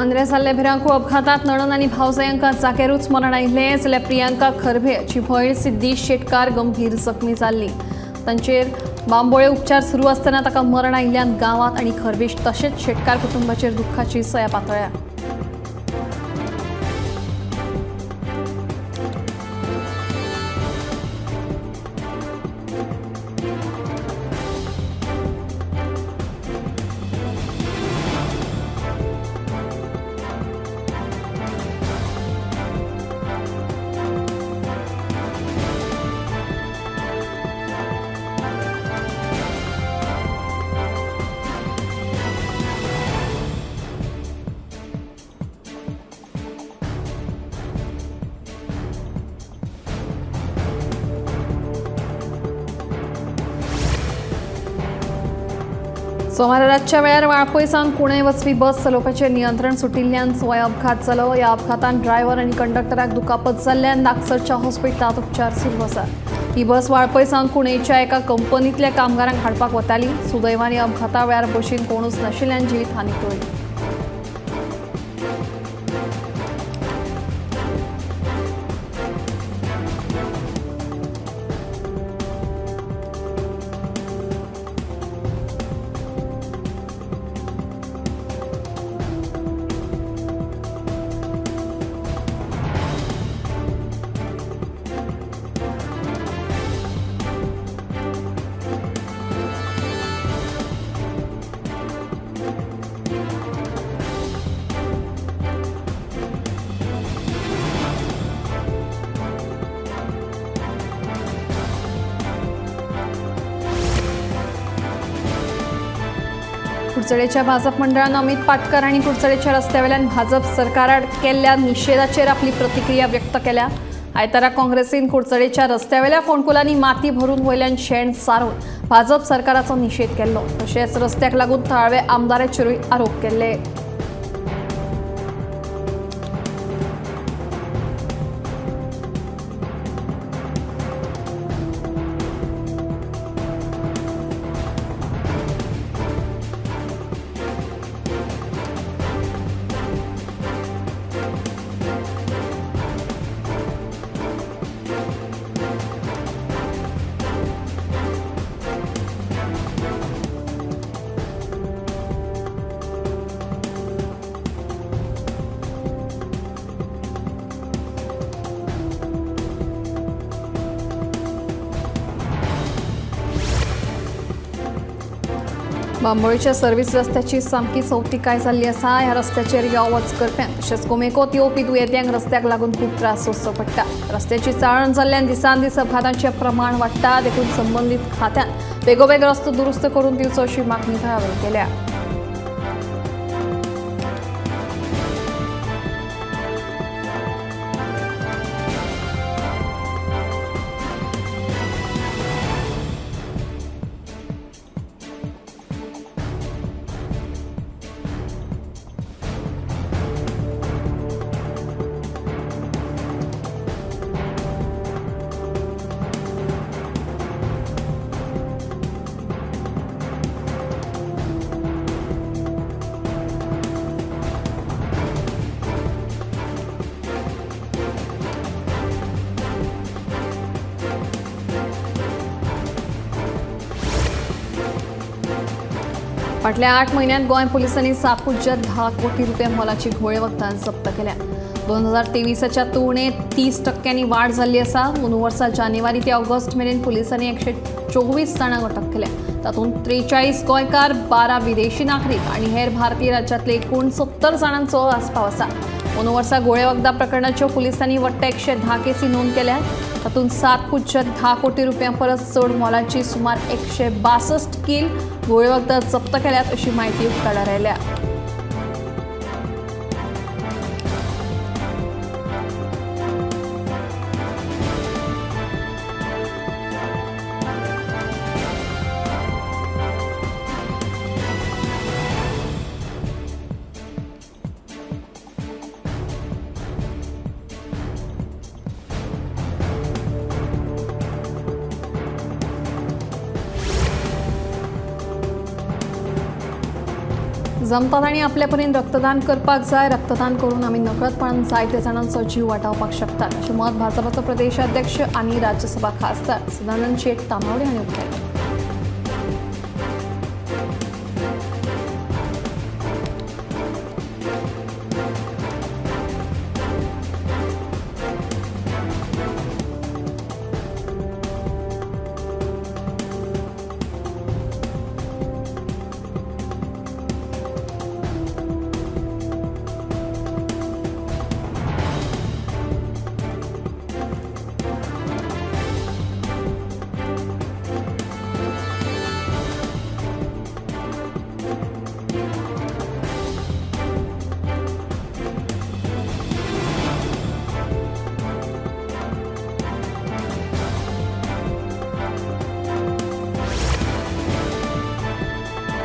मांद्रे जाल्ले भिरांकूळ अपघातात नणन आनी भावजयांका जाग्यारूच मरण आयिल्लें, जाल्यार प्रियांका खरबे हाची भयण सिद्धी शेटकार गंभीर जखमी जाल्ली। तांचेर बांबोळे उपचार सुरू आसतना ताका मरण आयिल्ल्यान गांवांत आनी खरबे तशेंच शेटकार कुटुंबाचेर दुख्खाची सया पातळ्या। सोमारा रातच्या वेळार वाळपय सावन पुणे वचपी बस चलोवपाचें नियंत्रण सुटिल्ल्यान स्वय अपघात जालो। ह्या अपघातान ड्रायव्हर आनी कंडक्टराक दुखापत जाल्ल्यान लागसरच्या हॉस्पिटलांत उपचार सुरू आसात। ही बस वाळपय सावन पुणेच्या एका कंपनींतल्या कामगारांक हाडपाक वताली। सुदैवान ह्या अपघाता वेळार बशीन कोणूच नाशिल्ल्यान जिवीत हानी टळ्ळी। कुडचडेच्या भाजप मंडळान अमित पाटकर आनी कुडचडेच्या रस्त्यावेल्यान भाजप सरकारान केल्ल्या निशेधाचेर आपली प्रतिक्रिया व्यक्त केल्या। आयतारा काँग्रेसीन कुडचडेच्या रस्त्यावेल्या फोंडकुलांनी माती भरून वयल्यान शेण सारोवन भाजप सरकाराचो निशेध केल्लो। तशेंच रस्त्याक लागून थळावे आमदाराचेरूय आरोप केल्ले। बांबोळीच्या सर्व्हिस रस्त्याची सामकी चवतिकाय जाल्ली आसा। ह्या रस्त्याचेर यो वच करप्यांक तशेंच गोमेकोत येवपी दुयेंत्यांक रस्त्याक लागून खूब त्रास सोंसचो पडटा। रस्त्याची चाळण जाल्ल्यान दिसान दीस अपघातांचें प्रमाण वाडटा। देखून संबंदीत खात्यान बेगोबेग रस्तो दुरुस्त करून दिवचो अशी मागणी थळाव्यांनी केल्या। फाटल्या 8 म्हयन्यांत गोंय पुलिसांनी 7.10 कोटी रुपया मोलाची घोळे वखदां जप्त केल्या। 2023च्या तुळनेत 30% वाड जाल्ली आसा। अंदू वर्सा जानेवारी ते ऑगस्ट मेरेन पुलिसांनी 124 जाणांक अटक केल्या। तातूंत 43 गोंयकार, 12 विदेशी नागरीक आनी हेर भारतीय राज्यांतले एकूण 70 जाणांचो आस्पाव आसा। अंदू वर्सा घोळे वखदां प्रकरणाच्यो पुलिसांनी वट्ट 110 केसी नोंद केल्या। तातूंत 7.10 कोटी रुपयां परस चड मोलाची सुमार 162 कील घोळे वखदां जप्त केल्यात अशी माहिती उक्ताडार आयल्या। जमता तांणी आपल्या परीन रक्तदान करपाक जाय. रक्तदान करून आमी नकळतपणान जायते जाणांचो जीव वाटावपाक शकतात अशें मत भाजपाचो प्रदेशाध्यक्ष आनी राज्यसभा खासदार सदानंद शेट तानावडे हांणी उक्तायलें.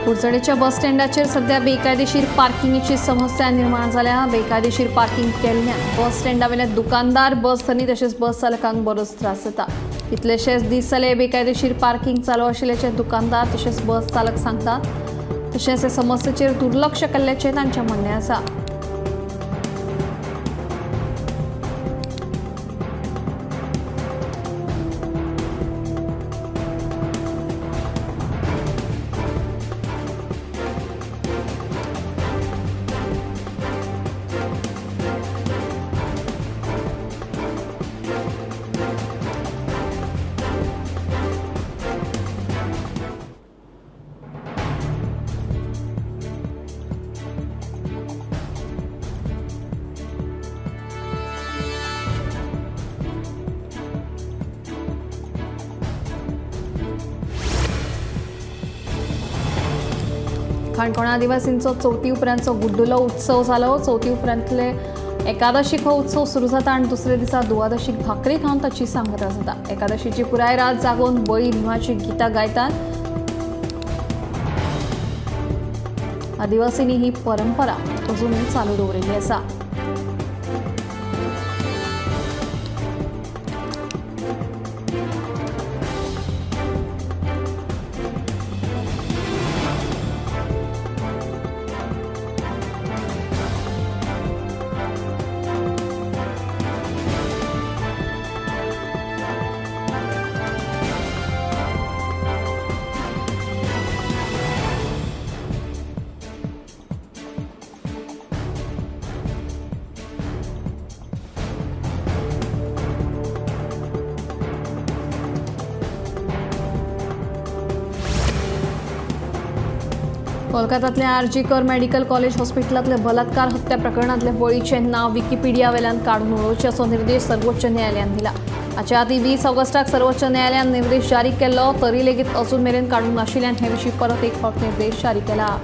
कुडचडेच्या बस स्टँडाचेर सध्या बेकायदेशीर पार्किंगेची समस्या निर्माण जाल्या. बेकायदेशीर पार्किंग केल्ल्यान बस स्टँडावेल्या दुकानदार, बस धनी तशेंच बस चालकांक बरोच त्रास जाता. कितलेशेच दीस जाले बेकायदेशीर पार्किंग चालू आशिल्ल्याचे दुकानदार तशेंच बस चालक सांगतात. तशेंच हे समस्येचेर दुर्लक्ष केल्ल्याचें तांचें म्हणणें आसा. काणकोण आदिवासींचो चवथी उपरांतचो गुड्डुलो उत्सव जालो. चवथी उपरांतले एकादशीक हो उत्सव सुरू जाता आनी दुसरे दिसा दुवादशीक भाकरी खावन ताची सांगता जाता. एकादशीची पुराय रात जागोवन बळी भीमाची गितां गायतात. आदिवासींनी ही परंपरा अजूनय चालू दवरिल्ली आसा. कोलकातातल्या आरजी कर मेडिकल कॉलेज हॉस्पिटलांतले बलात्कार हत्या प्रकरणांतले बळीचें नांव विकिपीडिया वेल्यान काडून उडोवचें असो निर्देश सर्वोच्च न्यायालयान दिला. हाचे आदीं 20 ऑगस्टाक सर्वोच्च न्यायालयान निर्देश जारी केल्लो, तरी लेगीत अजून मेरेन काडूंक नाशिल्ल्यान हे विशीं परत एक फावट निर्देश जारी केला.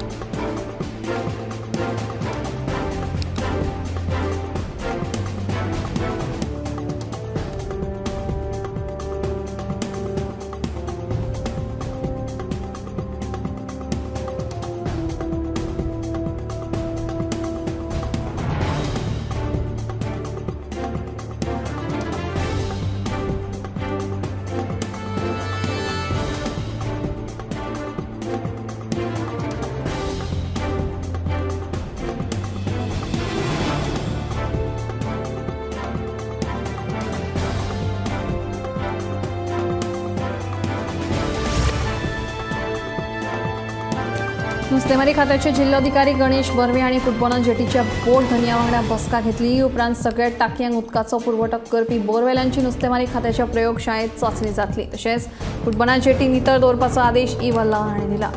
नुस्तेमारी खात्याचे जिल्लोधिकारी गणेश बर्वे हांणी फुटबॉला जेटीच्या बोट धनया वांगडा बसका घेतली. उपरांत सगळ्या टाकयांक उदकाचो पुरवठो करपी बोरवेलांची नुस्तेमारी खात्याच्या प्रयोगशाळेत चांचणी जातली. तशेंच फुटबॉला जेटी नितळ दवरपाचो आदेश ई वल्ला हांणी दिला.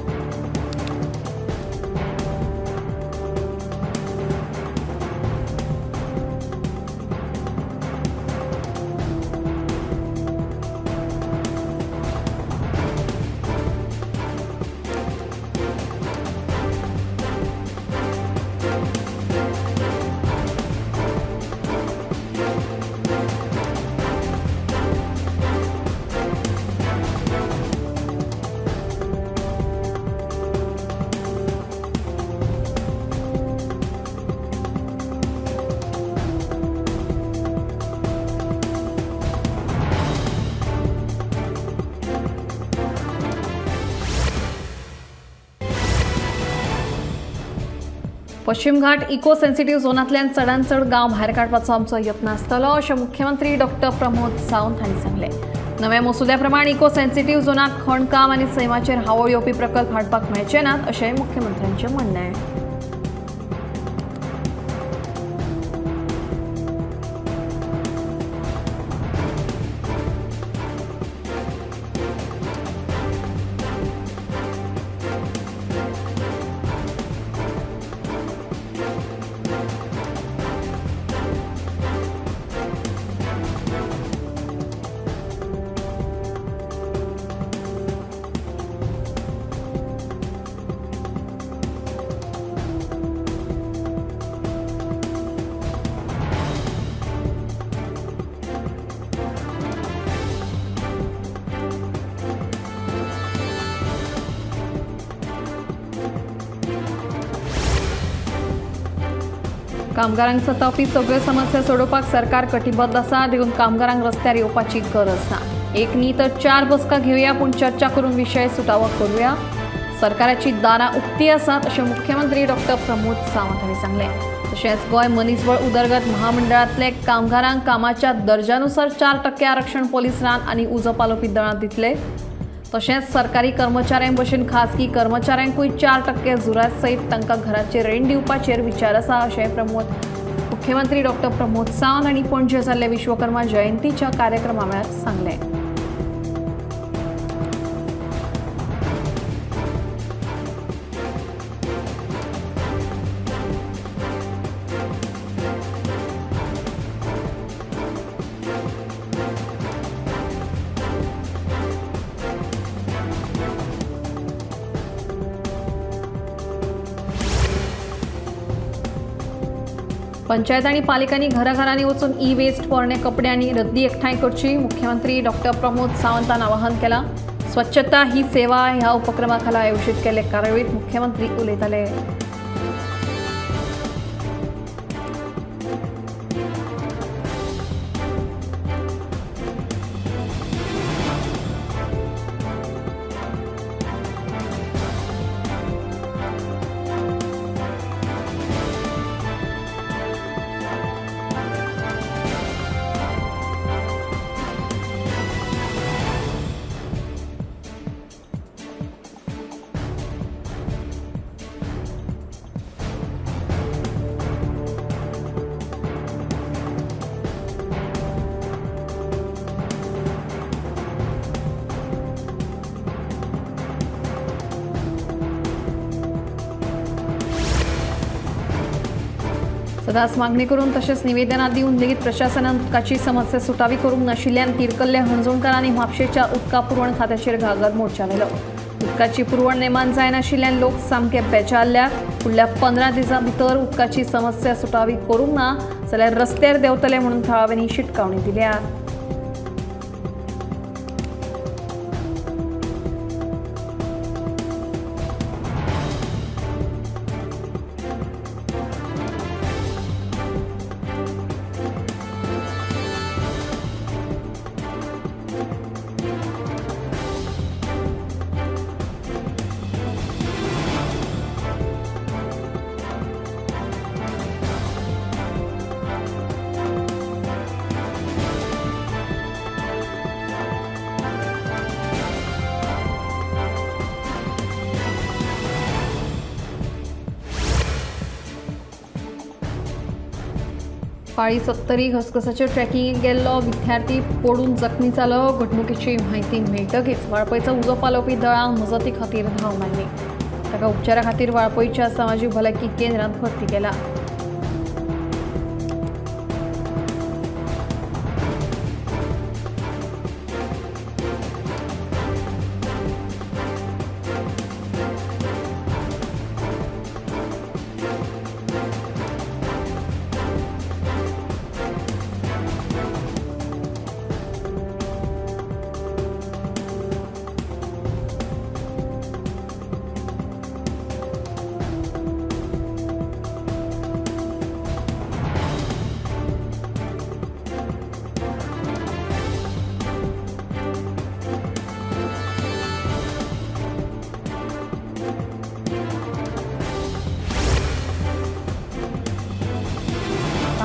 पश्चिम घाट इको सेन्सिटिव्ह झोनांतल्यान चडांत चड गांव भायर काडपाचो आमचो यत्न आसतलो अशें मुख्यमंत्री डॉक्टर प्रमोद सावंत हांणी सांगलें। नव्या मसुद्या प्रमाण इको सेन्सिटिव्ह झोनात खणकाम आनी सैमाचेर हावळ येवपी प्रकल्प हाडपाक मेळचे नात अशें मुख्यमंत्र्यांचें म्हणणें। कामगारांक सतावपी सगळ्यो समस्या सोडोवपाक सरकार कटिबद्ध आसा, देखून कामगारांक रस्त्यार येवपाची गरज ना। एक न्ही तर 4 बसका घेवया, पूण चर्चा करून विशय सुटावो करूया। सरकाराची दारां उक्ती आसात अशें मुख्यमंत्री डॉक्टर प्रमोद सावंत हांणी सांगलें। तशेंच गोंय मनीसबळ उदरगत महामंडळांतले कामगारांक कामाच्या दर्जानुसार 4% आरक्षण पोलीस रान आनी उजो पालोवपी दळांत दितले। तशेंच सरकारी कर्मचाऱ्यां भशेन खासगी कर्मचाऱ्यांकूय 4% जुरात सयत तांकां घराचेर रीण दिवपाचेर विचार आसा अशें मुख्यमंत्री डॉक्टर प्रमोद सावंत हांणी पणजे जाल्ल्या विश्वकर्मा जयंतीच्या कार्यक्रमा वेळार सांगलें। पंचायत आनी पालिकांनी घराघरांनी वचून ई वेस्ट पोरणे कपडे आनी रद्दी एकठांय करची मुख्यमंत्री डॉक्टर प्रमोद सावंतान आवाहन केलां। स्वच्छता ही सेवा ह्या उपक्रमा खाला आयोजीत केल्ले कार्यावळींत मुख्यमंत्री उलयताले। सदांच मागणी करून तशेंच निवेदनां दिवन लेगीत प्रशासनान उदकाची समस्या सुटावी करूंक नाशिल्ल्यान तिरकल्ले हणजूणकारांनी म्हापशेच्या उदका पुरवण खात्याचेर घागर मोर्चा व्हेलो। उदकाची पुरवण नेमान जायनाशिल्ल्यान लोक सामके बेजारल्यात। फुडल्या 15 दिसां भितर उदकाची समस्या सुटावी करूंक ना जाल्यार रस्त्यार देंवतले म्हणून थळाव्यांनी शिटकावणी दिल्या। पाळी 70 घसघसाचेर ट्रेकिंगेक गेल्लो विद्यार्थी पडून जखमी जालो। घडणुकेची म्हायती मेळटकीच वाळपयचो उजो पालोवपी दळान मजती खातीर धांव मारली। ताका उपचारा खातीर वाळपयच्या सामाजीक भलायकी केंद्रांत भरती केला।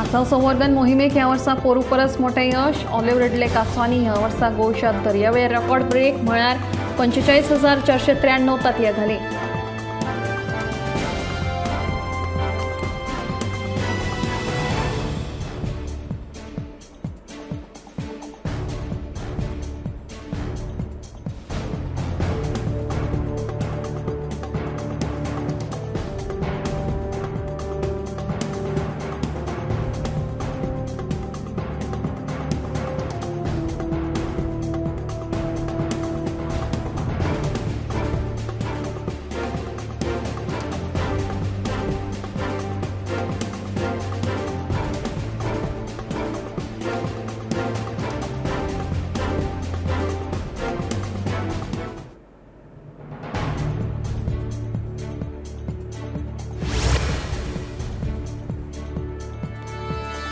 कांसव संवर्धन मोहिमेक ह्या वर्सा पोरू परस मोठें यश. ऑलिव्ह रिडले कांसवांनी ह्या वर्सा गोंयच्या दर्यावेळेर रेकॉर्ड ब्रेक म्हळ्यार 45,493 तांतयां घालीं.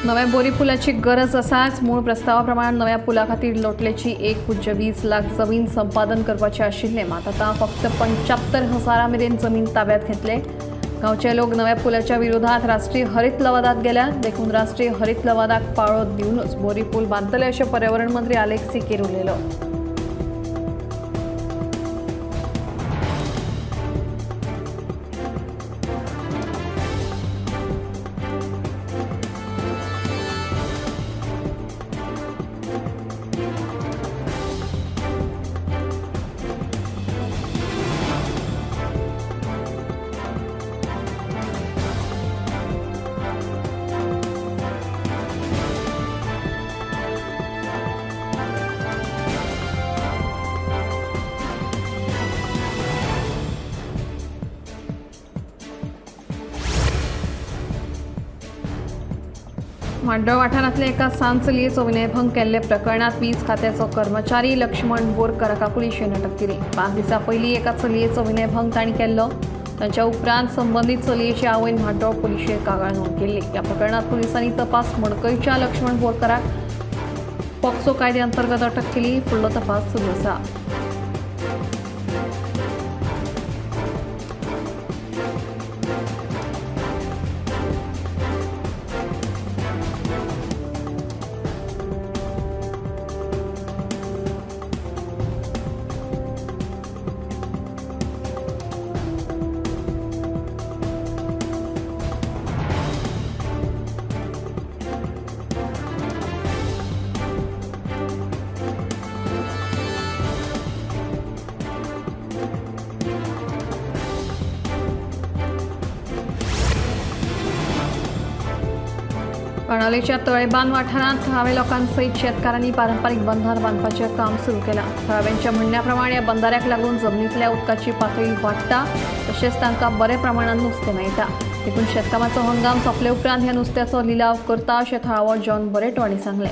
नव्या बोरी पुलाची गरज आसाच. मूळ प्रस्तावाप्रमाण नव्या पुला खातीर लोटलेची 1.20 लाख जमीन संपादन करपाचे आशिल्ले, मात आतां फक्त 75,000 मेरेन जमीन ताब्यात घेतले. गांवचे लोक नव्या पुलाच्या विरोधात राष्ट्रीय हरित लवादात गेल्या, देखून राष्ट्रीय हरित लवादाक पाळो दिवनूच बोरी पूल बांदतले अशें पर्यावरण मंत्री आलेक्स सिकेर उलयलो. माड्डळ वाठारांतल्या एका सान चलयेचो विनयभंग केल्ले प्रकरणात वीज खात्याचो कर्मचारी लक्ष्मण बोरकर हाका पुलिशेन अटक केली. 5 दिसां पयलीं एका चलयेचो विनयभंग तांणी केल्लो. तांच्या उपरांत संबंदीत चलयेची आवयन म्हाड्डोळ पुलिशेक कागाळ नोंद केल्ली. ह्या प्रकरणात पुलिसांनी तपास मडकयच्या लक्ष्मण बोरकराक पॉक्सो कायद्या अंतर्गत अटक केली. फुडलो तपास सुरू आसा. बाणावलेच्या तळेबांद वाठारांत थळाव्या लोकांसयत शेतकारांनी पारंपारीक बंधार बांदपाचें काम सुरू केलां. थळाव्यांच्या म्हणण्या प्रमाण ह्या बंधाऱ्याक लागून जमनींतल्या उदकाची पातळी वाडटा, तशेंच तांकां बऱ्या प्रमाणांत नुस्तें मेळटा. देखून शेतकामाचो हंगाम सोंपले उपरांत ह्या नुस्त्याचो लिलाव करता अशें थळावो जॉन बरेटो हांणी सांगलें.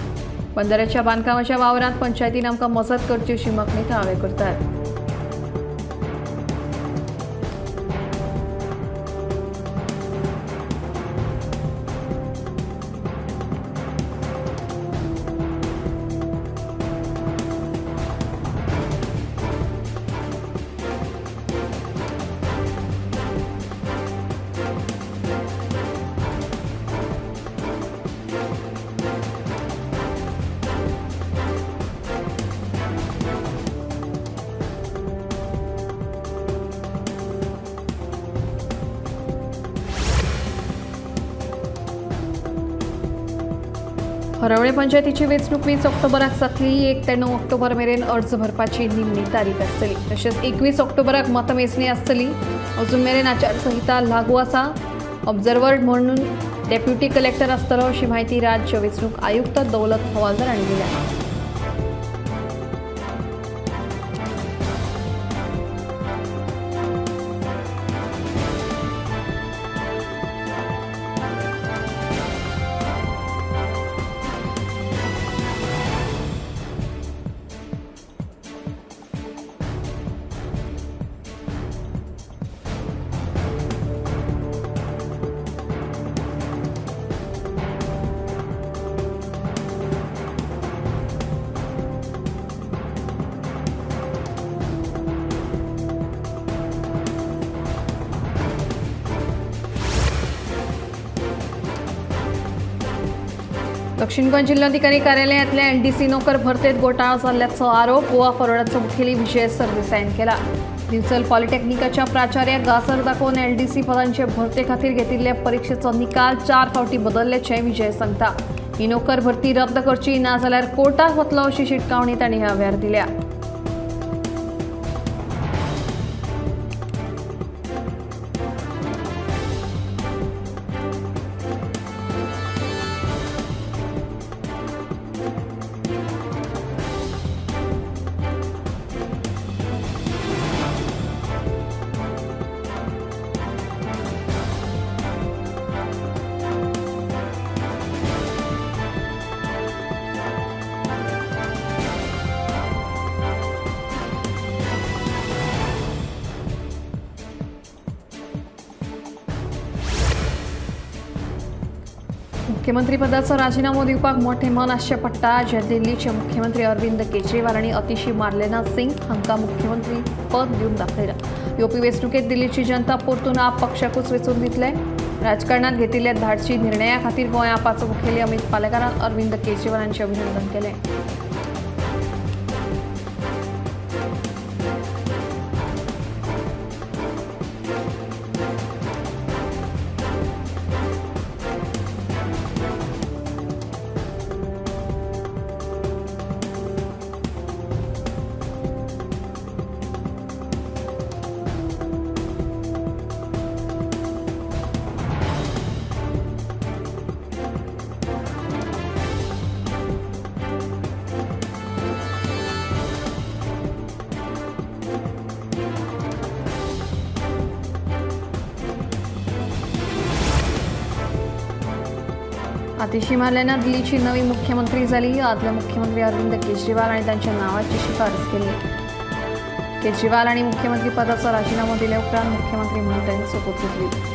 बंधाऱ्याच्या बांदकामाच्या वावरांत पंचायतीन आमकां मजत करची अशी मागणी थळावे करतात. हरवळे पंचायतीची वेंचणूक 20 ऑक्टोबराक जातली. 1 ते 9 ऑक्टोबर मेरेन अर्ज भरपाची निमणी तारीख आसतली. तशेंच 21 ऑक्टोबराक मतमेजणी आसतली. अजून मेरेन आचारसंहिता लागू आसा. ऑब्जर्वर म्हणून डेप्युटी कलेक्टर आसतलो अशी म्हायती राज्य वेंचणूक आयुक्त दौलत हवालदार हांणी दिल्या. दक्षिण गोंय जिल्हाधिकारी कार्यालयातल्या एलडीसी नोकर भरतेत घोटाळा जाल्ल्याचो आरोप गोवा फॉरवर्डाचो मुखेली विजय सरदेसायान केला. दिवचल पॉलिटेक्निकाच्या प्राचार्याक गासर दाखोवन एलडीसी पदांचे भरते खातीर घेतिल्ल्या परिक्षेचो निकाल 4 फावटी बदलल्याचें विजय सांगता. ही नोकर भरती रद्द करची ना जाल्यार कोर्टात वतलो अशी शिटकावणी तांणी ह्या वेळार दिल्या. मुख्यमंत्रीपदाचो राजीनामो दिवपाक मोठें मन आसचें पडटा, जे दिल्लीचे मुख्यमंत्री अरविंद केजरीवाल आनी अतिशी मार्लेना सिंग हांकां मुख्यमंत्री पद दिवन दाखयलां. येवपी वेंचणुकेंत दिल्लीची जनता परतून आप पक्षाकूच वेंचून दितले. राजकारणांत घेतिल्ल्या धाडशी निर्णया खातीर गोंय आपाचो मुखेली अमित पालेकारान अरविंद केजरीवाल हांचें अभिनंदन केलें. आतिशी मार्लेना दिल्लीची नवी मुख्यमंत्री जाली. आदले मुख्यमंत्री अरविंद केजरीवाल आनी तांच्या नांवाची शिफारस केली. केजरीवाल आनी मुख्यमंत्री पदाचो राजीनामो दिले उपरांत मुख्यमंत्री म्हणून तांणी सोपूत घेतली.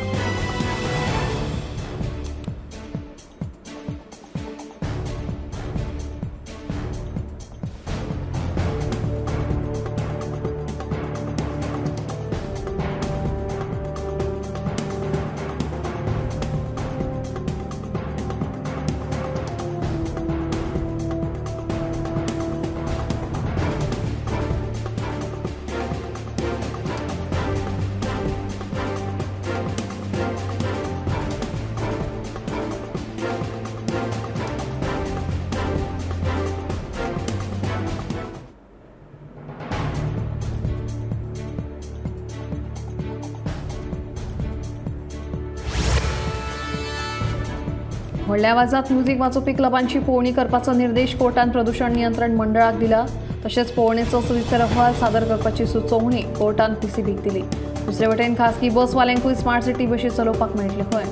व्हडल्या आवाजात म्युझिक वाजोवपी क्लबांची पळोवणी करपाचो निर्देश कोर्टान प्रदूषण नियंत्रण मंडळाक दिला. तशेंच पळोवणेचो सविस्तर अहवाल सादर करपाची सुचोवणी कोर्टान पीसीबीक दिली. दुसरे वटेन खासगी बसवाल्यांकूय स्मार्ट सिटी बशी चलोवपाक मेळटल्यो खंय.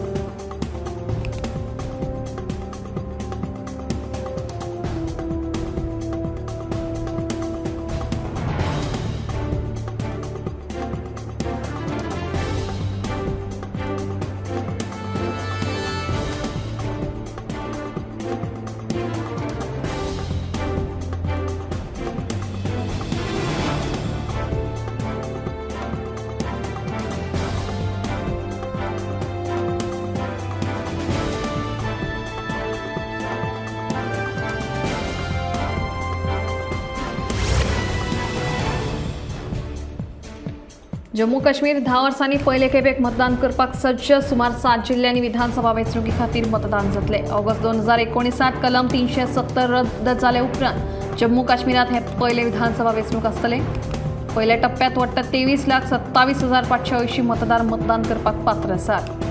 जम्मू काश्मीर 10 वर्सांनी पयले खेपेक मतदान करपाक सज्ज. सुमार 7 जिल्ल्यांनी विधानसभा वेंचणुके खातीर मतदान जातलें. ऑगस्ट 2019 कलम 370 रद्द जाले उपरांत जम्मू काश्मीरात हे पयले विधानसभा वेंचणूक आसतले. पयल्या टप्प्यात वट्ट 23,27,580 मतदार मतदान करपाक पात्र आसात.